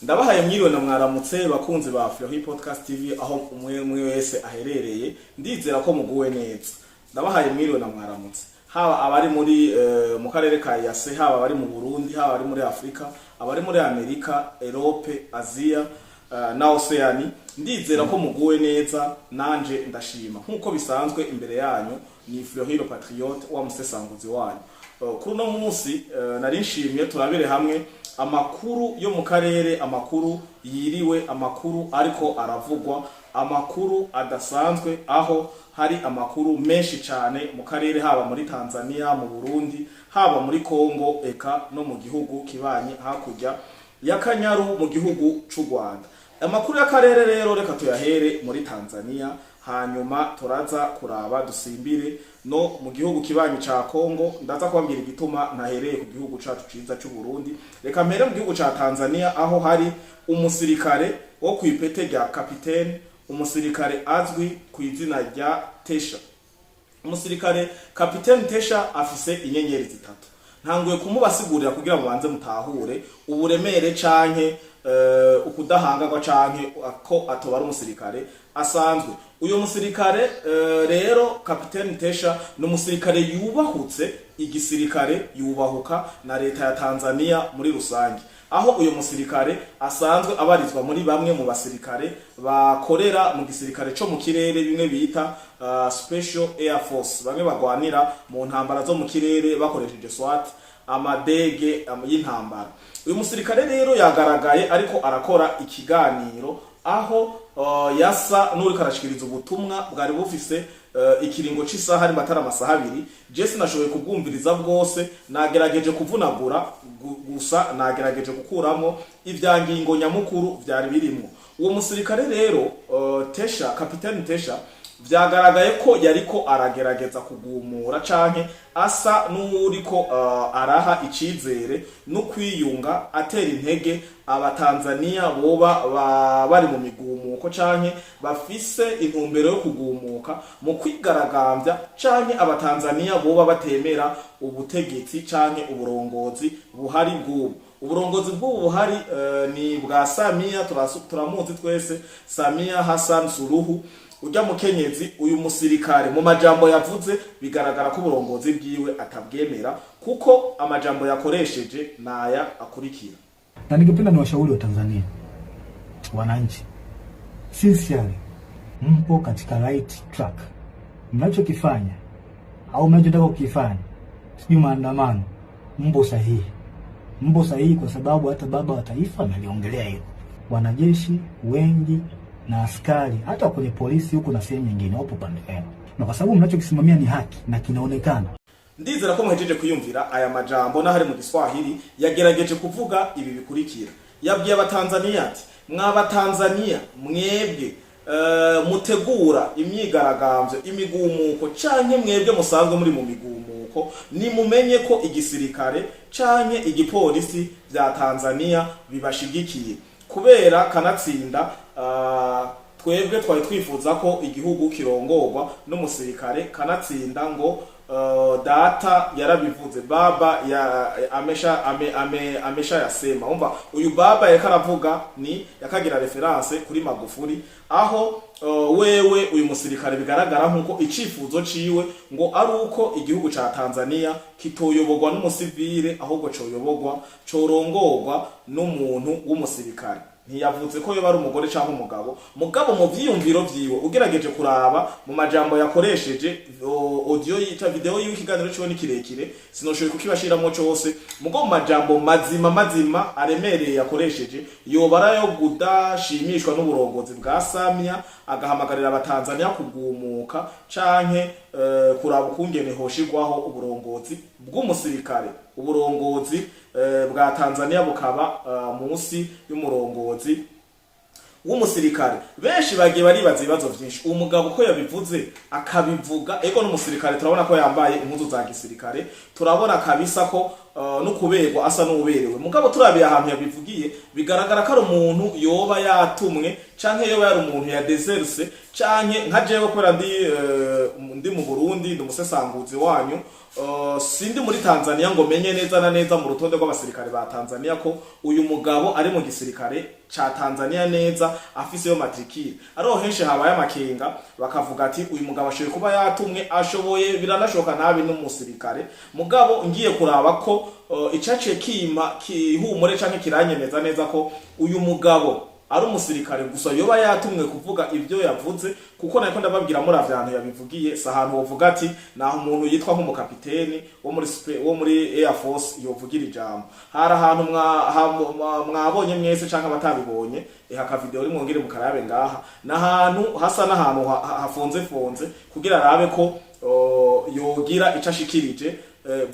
Ndabahaye mwiriwe na mwaramutse, bakunzi ba Fleury Podcast TV, aho umwe umwe wese aherereye. Ndizera ko muguwe neza. Ndabahaye mwiriwe na mwaramutse, haba abari muri mu karere ka EAC, haba abari mu Burundi, haba abari muri Afrika, abari muri Amerika, Europe, Asia na Oceani. Ndizera ko muguwe neza, nanje ndashima. Nkuko bisanzwe, imbere yanyu ni Fleury le Patriote wa musesanguzi wanyu. Kuri uno munsi nari nshimye turabere hamwe amakuru yo mu karere, amakuru yiriwe, amakuru ariko aravugwa, amakuru adasanzwe, aho hari amakuru menshi cyane mu karere, haba muri Tanzania, mu Burundi, haba muri Congo, eka no mu gihugu kibanyi hakurya y'Akanyaru, mu gihugu c'u Rwanda. Amakuru y'akarere rero reka tuyahere muri Tanzania, hanyuma turaza kuraba dusimbire no mu gihugu kibanyi ca Congo. Ndaza kubabwira igituma ntahereye ku gihugu cacu ciza c'u Burundi. Reka mpere mu gihugu ca Tanzania, aho hari umusirikare wo kw'ipete rya kapitene, umusirikare azwi ku izina rya Tesha. Umusirikare kapitene Tesha afise inyenyeri zitatu. Ntanguye kumubasigurira kugira mubanze mutahure uburemere canke ukudahangarwa canke ko atoba ari umusirikare asanzwe. Uyu musirikare rero kapitene Tesha ni umusirikare yubahutse igisirikare, yubahuka na leta ya Tanzania muri rusange, aho uyu musirikare asanzwe abarizwa muri bamwe mu basirikare bakorera mu gisirikare co mu kirere, bimwe bita Special Air Force, bamwe bagwanira mu ntambara zo mu kirere bakoresheje SWAT, amadege y'intambara. Uyu musirikare rero yagaragaye ariko arakora ikiganiro, aho yasa n'uriko arashikiriza ubutumwa bwari bufise ikiringo c'isaha, nimba atari amasaha 2. Je sinashoboye kubwumviriza bwose, nagerageje kuvunagura gusa, nagerageje gukuramo ivya ngingo nyamukuru vyari birimwo. Uwo musirikare rero Tesha, kapiteni Tesha, vyagaragaye ko yariko aragerageza kugumura canke asa n'uwuriko araha icizere no kwiyunga, atera intege Abatanzania boba bari mu migumuko canke bafise intumbero yo kugumuka mu kwigaragambya, canke Abatanzania boba batemera ubutegetsi canke uburongozi buhari bw'ubu. Uburongozi bw'ubu buhari ni bwa Samia, turamuzi twese, Samia Hassan Suluhu, ujya mukenyezi. Uyu musirikare mu majambo yavuze bigaragara ko uburongozi bwiwe atabwemera, kuko amajambo yakoresheje naya akurikira: Na ningependa niwashauri wa Tanzania, wananchi, sincerely, mpo katika right track. Mnachokifanya au mnachotaka kukifanya, sijui maandamano, mpo sahihi, mpo sahihi, kwa sababu hata baba wa taifa ameliongelea hilo. Wanajeshi wengi na askari hata kwenye polisi huku na sehemu nyingine wapo pande yenu, na kwa sababu mnachokisimamia ni haki na kinaonekana. Ndizera ko muhejeje kwiyumvira aya majambo n'ahari mu Giswahili. Yagerageje kuvuga ibi bikurikira: yabwiye Abatanzaniya ati: "Mwabatanzaniya mwebwe mutegura imyigaragambyo, imigumuko, canke mwebwe musanzwe muri mu migumuko, nimumenye ko igisirikare canke igipolisi vya Tanzania bibashigikiye, kubera kanatsinda twebwe twari twifuza ko igihugu kirongorwa n'umusirikare. Kanatsinda ngo data yarabivuze, baba ya amesha ame, ame, amesha yasema." Umva, uyu baba yariko aravuga ni yakagira référence kuri Magufuli, aho wewe uyu musirikare bigaragara nkuko icifuzo ciwe ngo ari uko igihugu ca Tanzania kitoyoborwa n'umusivile, ahubwo coyoborwa, corongorwa n'umuntu w'umusirikare. Ntiyavuze ko yoba ari umugore cyangwa umugabo, mugabo mu vyiyumviro vyiwe, ugerageje kuraba mu majambo yakoresheje, audio yita video yiwe, ikiganiro ciwe ni kirekire, sinoshoboye kukibashiramo cose, mugo mu majambo mazima mazima aremereye yakoresheje, yoba arayo kudashimishwa n'uburongozi bwa Samia, agahamagarira Abatanzania kugumuka canke kuraba ukungene hoshirwaho uburongozi bw'umusirikare, uburongozi bwa Tanzania bukaba munsi y'umurongozi w'umusirikare. Benshi bagiye baribaza ibibazo vyinshi: uwo mugabo ko yabivuze, akabivuga ego n'umusirikare, turabona ko yambaye impuzu za gisirikare, turabona kabisa ko no kuberwa, asa n'uberewe. Mugabo turabiye ahantu yabivugiye, bigaragara ko ari umuntu yoba yatumwe, canke yoba yari umuntu ya deserse, canke nka jewe, kubera ndi mu Burundi, ndi umusesanguzi wanyu, sindi muri Tanzania ngo menye neza na neza mu rutonde rw'abasirikare ba Tanzania ko uyu mugabo ari mu gisirikare ca Tanzania neza, afise yo matricule. Ariho henshi habaye amakenga, bakavuga ati uyu mugabo ashoboye kuba yatumwe, ashoboye, biranashoboka ntabi n'umusirikare. Mugabo ngiye kuraba ko icaciye kima kihumure canke kiranyemeza neza ko uyu mugabo ari umusirikare gusa yoba yatumwe kuvuga ibyo yavuze, kuko nariko ndababwira, muri ahantu yabivugiye si ahantu wovuga ati naho umuntu yitwa nk'umukapiteni wo muri Air Force yovugira ijambo. Hari ahantu mwabonye mwese canke abatabibonye, eha ka video rimwongere mukarabe ngaha, n'ahantu hasa n'ahantu hafonze fonze kugira arabe ko yogira ico ashikirije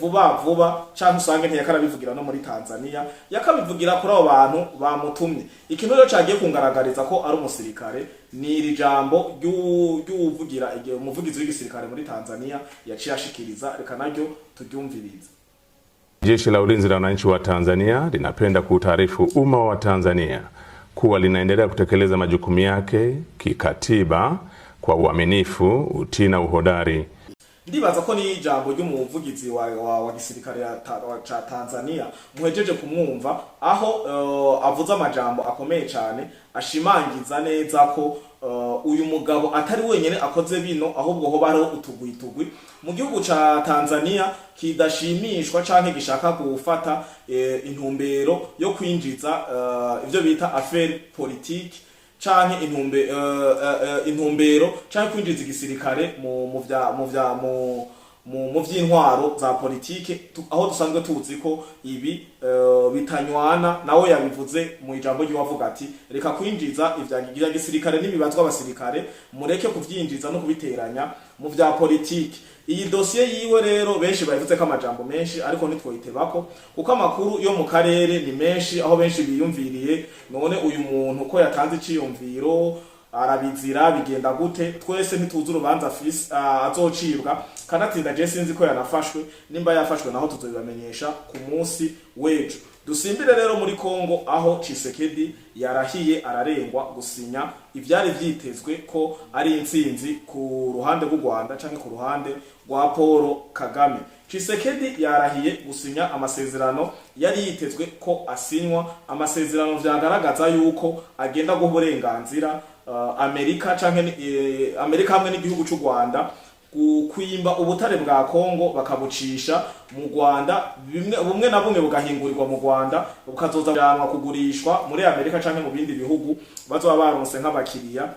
vuba vuba, canke usange ntiyakarabivugira no muri Tanzania, yakabivugira kuri abo bantu bamutumye. Ikintu rero cagiye kungaragariza ko ari umusirikare ni iri jambo ry'uwuvugira igihe umuvugizi w'igisirikare muri Tanzania yaciye ashikiriza. Reka naryo turyumvirize. Jeshi la Ulinzi la Wananchi wa Tanzania linapenda kuutaarifu umma wa Tanzania kuwa linaendelea kutekeleza majukumu yake kikatiba kwa uaminifu, utii na uhodari. Ndibaza ko ni ijambo ry'umuvugizi wa gisirikare ca Tanzania muhejeje kumwumva, aho avuze amajambo akomeye cyane ashimangiza neza ko uyu mugabo atari wenyene akoze bino, ahubwo hoba hariho utugwi tugwi mu gihugu ca Tanzania kidashimishwa canke gishaka gufata intumbero yo kwinjiza ivyo bita affaire politique, canke intumbero canke kwinjiza igisirikare mu vya mu vy'intwaro za politike, aho dusanzwe tuzi ko ibi bitanywana. Nawe yabivuze mu ijambo ry'iwe, avuga ati reka kwinjiza ivya gisirikare n'ibibazwa abasirikare, mureke kuvyinjiza no kubiteranya mu vya politike. Iyi dosiye yiwe rero benshi bayivuze ko amajambo menshi, ariko ntitwoyitebako kuko amakuru yo mu karere ni menshi, aho benshi biyumviriye: none uyu muntu ko yatanze iciyumviro arabizira, bigenda gute? Twese ntituzi urubanza afise azocibwa. Kanatsinda je sinzi ko yanafashwe. Nimba yafashwe naho tuzobibamenyesha ku munsi w'ejo. Dusimbire rero muri Kongo, aho Tshisekedi yarahiye ararengwa gusinya ivyari vyitezwe ko ari intsinzi ku ruhande rw'u Rwanda canke ku ruhande rwa Paul Kagame. Tshisekedi yarahiye gusinya amasezerano yari yitezwe ko asinywa, amasezerano vyagaragaza yuko agenda guha uburenganzira Amerika canke Amerika hamwe n'igihugu c'u Rwanda kwimba ubutare bwa Kongo bakabucisha mu Rwanda, bimwe bumwe na bumwe bugahingurirwa mu Rwanda, bukazoza bujanwa kugurishwa muri Amerika canke mu bindi bihugu bazoba baronse nk'abakiriya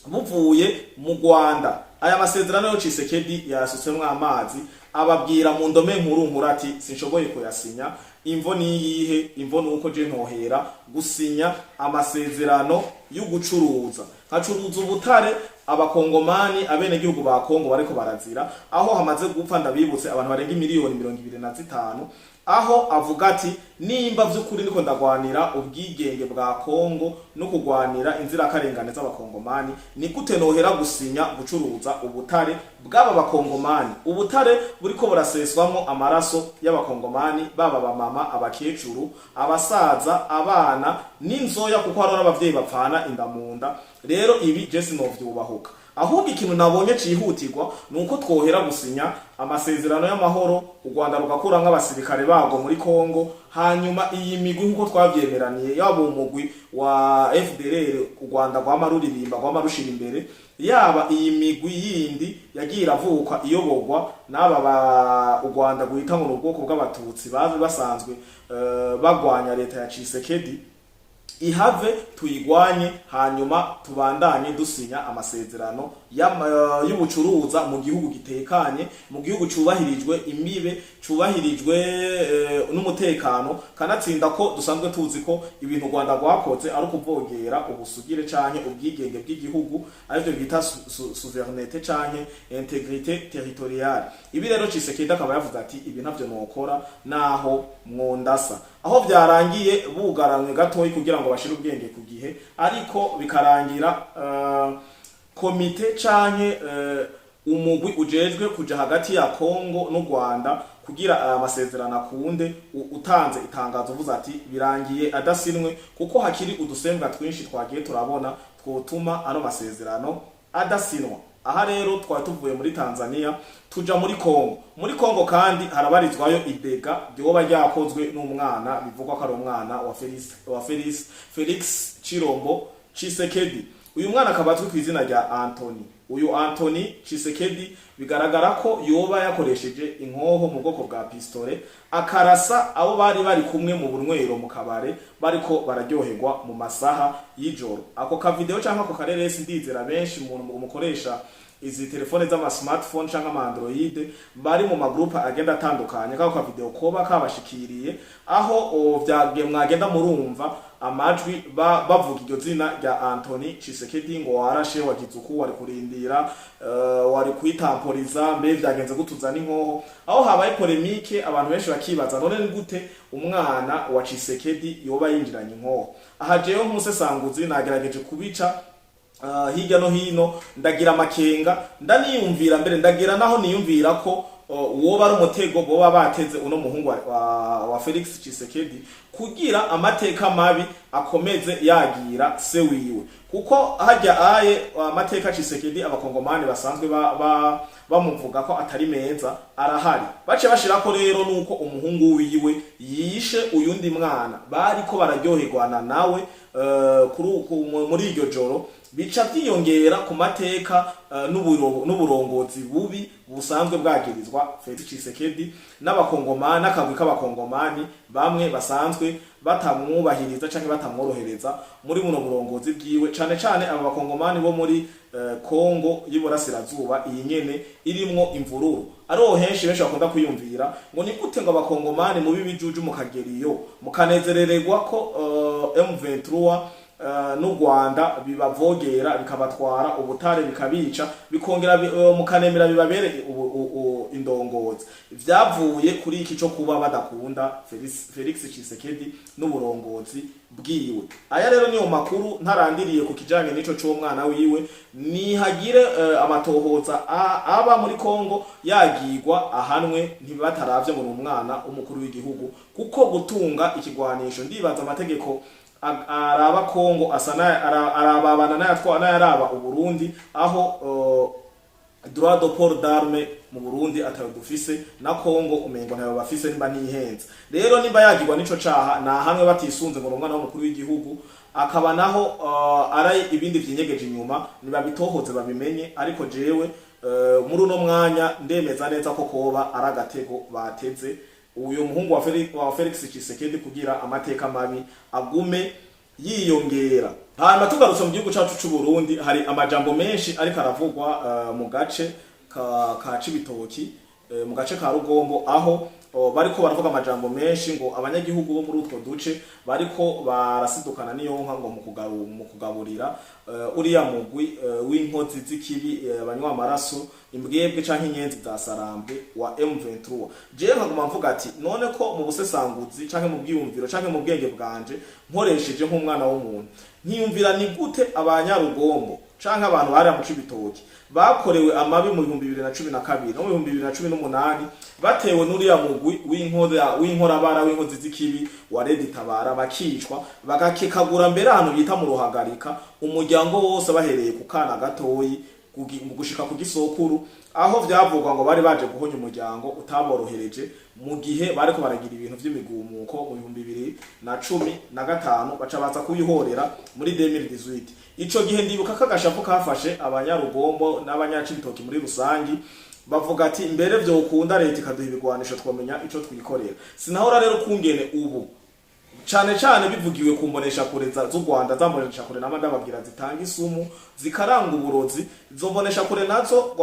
buvuye mu Rwanda. Aya masezerano yo Tshisekedi yasutsemwo amazi, ababwira mu ndome nkuru nkuru ati sinshoboye kuyasinya. Imvo ni iyihe? Imvo ni uko je ntohera gusinya amasezerano y'ugucuruza, nkacuruza ubutare abakongomani, abenegihugu ba Kongo bariko barazira, aho hamaze gupfa, ndabibutse, abantu barenga miliyoni 25, aho avuga ati nimba vy'ukuri ndiko ndagwanira ubwigenge bwa Kongo no kugwanira inzirakarengane z'abakongomani, ni gute nohera gusinya gucuruza ubutare bw'aba bakongomani, ubutare buriko buraseswamwo amaraso y'abakongomani, baba bamama, abakecuru, abasaza, abana n'inzoya, kuko hariho n'abavyeyi bapfana inda mu nda. Rero ibi je sinovyubahuka. Ahubwo ikintu nabonye cihutirwa ni uko twohera gusinya amasezerano y'amahoro, u Rwanda rugakura nk'abasirikare bago muri Kongo, hanyuma iyi migwi nk'uko twavyemeraniye, yaba umugwi wa FDLR u Rwanda rwama ruririmba, rwama rushira imbere, yaba iyi migwi yindi yagiye iravuka iyoborwa n'aba ba u Rwanda guhita ngo ni ubwoko bw'abatutsi bazi basanzwe bagwanya leta ya Tshisekedi, ihave tuyigwanye, hanyuma tubandanye dusinya amasezerano y'ubucuruza mu gihugu gitekanye, mu gihugu cubahirijwe imbibe, cubahirijwe n'umutekano. Kanatsinda ko dusanzwe tuzi ko ibintu u Rwanda rwakoze ari ukuvogera ubusugire canke ubwigenge bw'igihugu, arivyo bita souveraineté canke intégrité territoriale. Ibi rero Tshisekedi akaba yavuze ati ibi ntavyo nokora naho mwondasa. Aho vyarangiye bugaranywe gatoyi kugira ngo bashire ubwenge ku gihe, ariko bikarangira komite canke umugwi ujejwe kuja hagati ya Kongo n'u Rwanda kugira ngo barabe ko Kugira aya masezerano akunde, utanze itangazo uvuze ati birangiye adasinwe, kuko hakiri udusembwa twinshi twagiye turabona twotuma ano masezerano adasinwa. Aha rero twari tuvuye muri Tanzania, tuja muri Kongo. Muri Kongo kandi harabarizwayo idega ryoba ryakozwe n'umwana bivugwa ko ari umwana wa Felix Chirombo Chisekedi. Uyu mwana akaba azwi ku izina rya Anthony. Uyu Anthony Chisekedi bigaragara ko yoba yakoresheje inkoho mu bwoko bwa pistolet, akarasa abo bari bari kumwe mu bunywero, mu kabare, bariko bararyoherwa mu masaha y'ijoro. Ako ka video canke ako kareresi, ndizera benshi mu mukoresha izi telefone z'ama smartphone canke ama Android bari mu magroupe agenda atandukanye, kako ka video koba kabashikiriye, aho mwagenda murumva amajwi bavuga iryo zina rya Anthony Tshisekedi, ngo warashe, wagize uku, wari kurindira, wari kwitamporiza, mbe vyagenze gutuza n'inkoho. Aho habaye polémique, abantu benshi bakibaza: none ni gute umwana wa Tshisekedi yoba yinjiranye inkoho? Aha jewe nk'umusesanguzi nagerageje kubica hirya no hino, ndagira amakenga, ndaniyumvira mbere, ndagira naho niyumvira ko woba ari umutego boba bateze uno muhungu wa Felix Tshisekedi, kugira amateka mabi akomeze yagira se wiwe, kuko hajya aye amateka Tshisekedi abakongomani basanzwe bamuvuga ko atari meza arahari. Bace bashirako rero nuko umuhungu wiwe yishe uyundi mwana bariko bararyoherwana nawe muri iryo joro, bica vyiyongera ku mateka n'uburongozi bubi busanzwe bwagirizwa Felix Tshisekedi n'abakongomani, n'akagwi k'abakongomani bamwe basanzwe batamwubahiriza canke batamworohereza muri buno burongozi bwiwe, cane cane aba bakongomani bo muri Kongo y'Iburasirazuba, iyi nyene irimwo imvururu. Ariho henshi benshi bakunda kwiyumvira ngo ni gute ngo abakongomani mubi bijuju mukageriyo mukanezerererwa ko M23 n'u Rwanda bibavogera, bikabatwara ubutare, bikabica, bikongera mukanemera bibabere indongozi. Vyavuye kuri iki co kuba badakunda Felix Tshisekedi n'uburongozi bwiwe. Aya rero niyo makuru ntarandiriye ku kijanye n'ico c'umwana wiwe. Nihagire amatohoza aba muri Kongo, yagirwa ahanwe, ntibataravye ngo ni umwana w'umukuru w'igihugu, kuko gutunga ikigwanisho, ndibaza amategeko araba Kongo asa arababana n'ayatwa n'ayaraba Uburundi, aho droit de port d'arme mu Burundi atayo dufise, na Kongo umengo ntayo bafise nimba ntihenze. Rero nimba yagirwa n'ico caha, na hamwe batisunze ngo ni umwana w'umukuru w'igihugu, akaba naho ari ibindi vyinyegeje inyuma, nibabitohoze babimenye. Ariko jewe muri uno mwanya ndemeza neza ko koba ari agatego bateze uyu muhungu wa Felix Tshisekedi, kugira amateka mabi agume yiyongera. Hanyuma tugarutse mu gihugu cacu c'u Burundi, hari amajambo menshi ariko aravugwa mu gace ka Cibitoki, mu gace ka Rugombo, aho bariko baravuga amajambo menshi ngo abanyagihugu bo muri utwo duce bariko barasidukana n'iyonka ngo mu kugaburira uriya mugwi w'inkozi z'ikibi, banywa amaraso, imbwebwe canke inyenzi za Sarambwe wa M23. Jewe nkaguma mvuga ati none ko mu busesanguzi canke mu bwiyumviro canke mu bwenge bwanje nkoresheje nk'umwana w'umuntu, nkiyumvira ni gute abanyarugombo canke abantu bari mu Cibitoki bakorewe amabi mu 2012 no mu 2018, batewe n'uriya mugwi w'inkorabara, w'inkozi z'ikibi wa Red Tabara, bakicwa, bagakekagura mbere ahantu bita mu Ruhagarika, umuryango wose bahereye ku kana gatoyi mu gushika ku gisokuru, aho vyavugwa ngo bari baje guhonya umuryango utaborohereje mu gihe bariko baragira ibintu vy'imigumuko mu 2015, baca baza kuyihorera muri 2018. Ico gihe ndibuka ko agashavu kafashe abanyarugombo n'abanyacibitoki muri rusangi, bavuga ati mbere vyokunda leta ikaduha ibigwanisho twomenya ico twikorera. Sinahora rero kungene ubu cane cane bivugiwe ku mbonesha kure z'u Rwanda, za mbonesha kure nama ndababwira zitanga isumu, zikaranga uburozi. Izo mbonesha kure nazo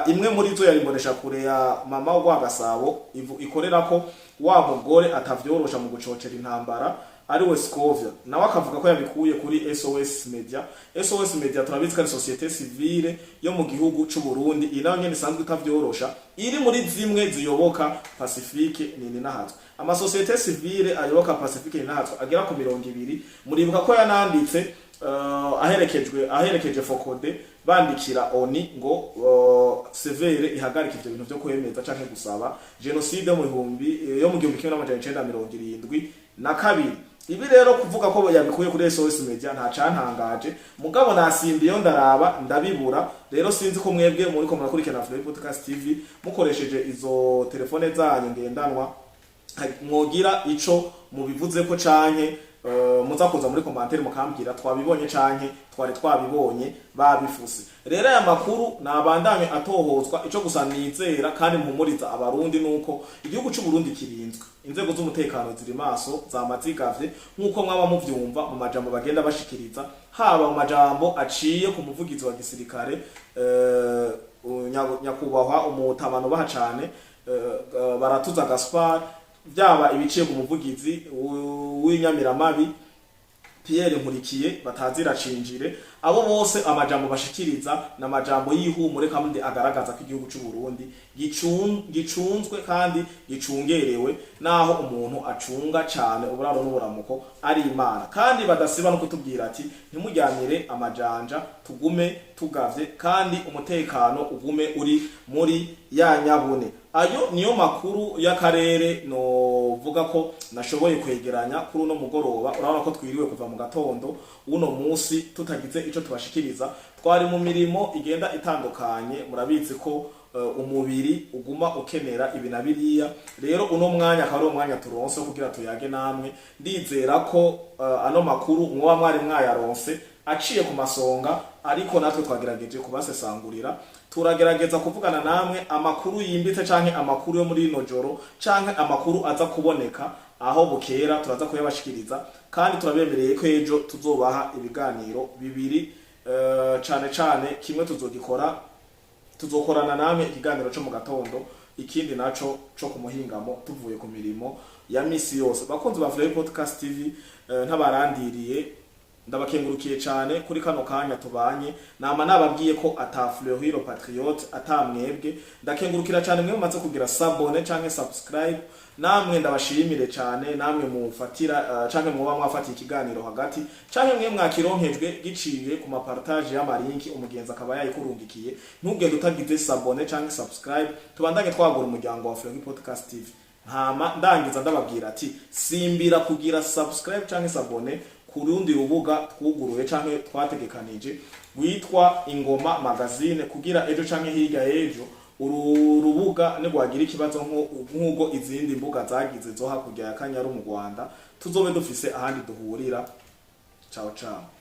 imwe muri zo yari imbonesha kure ya mama wa Gasabo ikorera ko wa mugore atavyorosha mu gucocera intambara, ariwe Scovia, nawe akavuga ko yabikuye kuri SOS Media. SOS Media turabizi ko ari société civile yo mu gihugu c'u Burundi, iyi nayo nyene isanzwe itavyorosha, iri muri zimwe ziyoboka Pacifique Nininahazwe. Amasosiyete civile ayoboka Pacifique Nininahazwe agera ku 20. Muribuka ko yananditse aherekeje FOCODE, bandikira ONU ngo CVR ihagarike ivyo bintu vyo kwemeza canke gusaba génocide mu bihumbi yo mu 1972. Ibi rero kuvuga ko yabikuye kuri SOS Media nta cantangaje, mugabo nasimbiye ndaraba ndabibura. Rero sinzi ko mwebwe muri ko murakurikirana Fleury Podcast TV mukoresheje izo telefone zanyu ngendanwa mwogira ico mubivuze ko, canke muza kuza muri commentaire mukambwira twabibonye canke twari twabibonye babifuse. Rero aya makuru nabandanye atohozwa. Ico gusa nizera kandi mpumuriza Abarundi nuko igihugu c'u Burundi kirinzwe, inzego z'umutekano ziri maso, zamazigavye, nkuko mwaba muvyumva mu majambo bagenda bashikiriza, haba mu majambo aciye ku muvugizi wa gisirikare, nyakubahwa umutabano baha cane, Baratuza Gaspard, byaba ibiciye ku muvugizi w'inyamiramabi Pierre Nkurikiye batazira cinjire. Abo bose amajambo bashikiriza na majambo y'ihumure kandi agaragaza ko igihugu c'u Burundi gicunzwe kandi gicungerewe, naho umuntu acunga cane uburaro n'uburamuko ari Imana. Kandi badasiba no kutubwira ati ntimuryamire amajanja, tugume tugavye kandi umutekano ugume uri muri ya nyabune. Ayo niyo makuru y'akarere novuga ko nashoboye kwegeranya kuri uno mugoroba. Urabona ko twiriwe kuva mu gatondo uno munsi tutagize ico tubashikiriza, twari mu mirimo igenda itandukanye. Murabizi ko umubiri uguma ukenera ibi na biriya. Rero uno mwanya akaba ari umwanya turonse kugira tuyage namwe. Ndizera ko ano makuru mwoba mwari mwayaronse aciye ku masonga, ariko natwe twagerageje kubasesangurira, turagerageza kuvugana namwe amakuru yimbitse canke amakuru yo muri rino joro canke amakuru aza kuboneka aho bukera turaza kuyabashikiriza. Kandi turabemereye ko ejo tuzobaha ibiganiro bibiri, cane cane kimwe tuzogikora, tuzokorana namwe ikiganiro co mu gatondo, ikindi naco co ku muhingamo tuvuye ku mirimo ya misi yose. Bakunzi ba Fleury Podcast TV, ntabarandiriye, ndabakengurukiye cyane kuri kano kanya tubanye. Nama nababwiye ko ata Fleury le Patriote atamwebwe. Ndakengurukira cyane mwe mumaze kugira s'abonner canke subscribe. Namwe ndabashimire cyane, namwe mufatira canke muba mwafatiye ikiganiro hagati, canke mwe mwakironkejwe giciye ku mapartage y'amalinki, umugenzi akaba yayikurungikiye. Ntugende utagize s'abonner canke subscribe. Tubandanye twagura umuryango wa Fleury Podcast TV. Ntama ndangiza ndababwira ati simbira kugira subscribe canke s'abonner ku rundi rubuga twuguruye canke twategekanije rwitwa Ingoma Magazine, kugira ejo canke hirya y'ejo uru rubuga nigwagira ikibazo nk'ubwo izindi mbuga zagize zo hakurya ya Kanyaru mu Rwanda, tuzobe dufise ahandi duhurira. Ciao ciao.